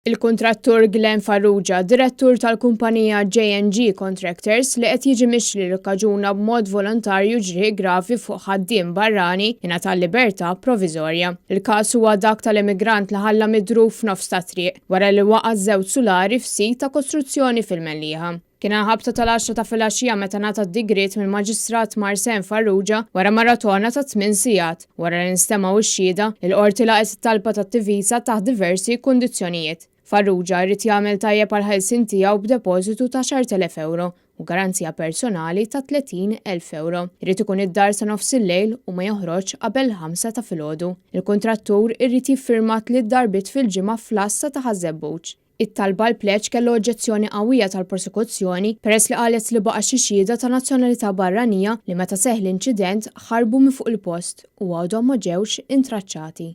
Il-kuntrattur Glenn Farrugia, direttur tal-kumpanija J&G Contractors li qed jiġi mixli li kkaġuna b'mod volontarju ġrieħi gravi fuq ħaddiem barrani, ingħata l-libertà proviżorja. Il-każ huwa dak tal-immigrant li ħalla midrub f'nofs ta' triq wara li waqa' żewġ sulari f'sit ta' kostruzzjoni fil-Mellieħa. Kien għall-ħabta tal-għaxra ta' filgħaxija meta ngħata d-digriet mill-Maġistrat Marcen Farrugia wara maratona ta' tminn sigħat. Wara li nstemgħu x-xhieda, il-Qorti laqgħet it-talba tat-Tivisa taħt diversi kundizzjonijiet. Farrugia jrid jagħmel tajjeb għall-ħelsien tiegħu b'depożitu ta' 10,000 ewro u garanzija personali ta' 30,000 ewro. Irid ikun id-dar sa nofsillejl u ma joħroġx qabel il-ħamsa ta' filgħodu. Il-kuntrattur irid jiffirma tliet darbiet fil-ġimgħa fl-għassa ta' Ħaż-Żebbuġ. It-talba għall-pleġġ kellha oġġezzjoni qawwija tal-prosekuzzjoni peress li qalet li baqa' xi xhieda ta' nazzjonalità barranija li meta seħħ l-inċident ħarbu minn fuq il-post u għadhom ma ġewx intraċċati.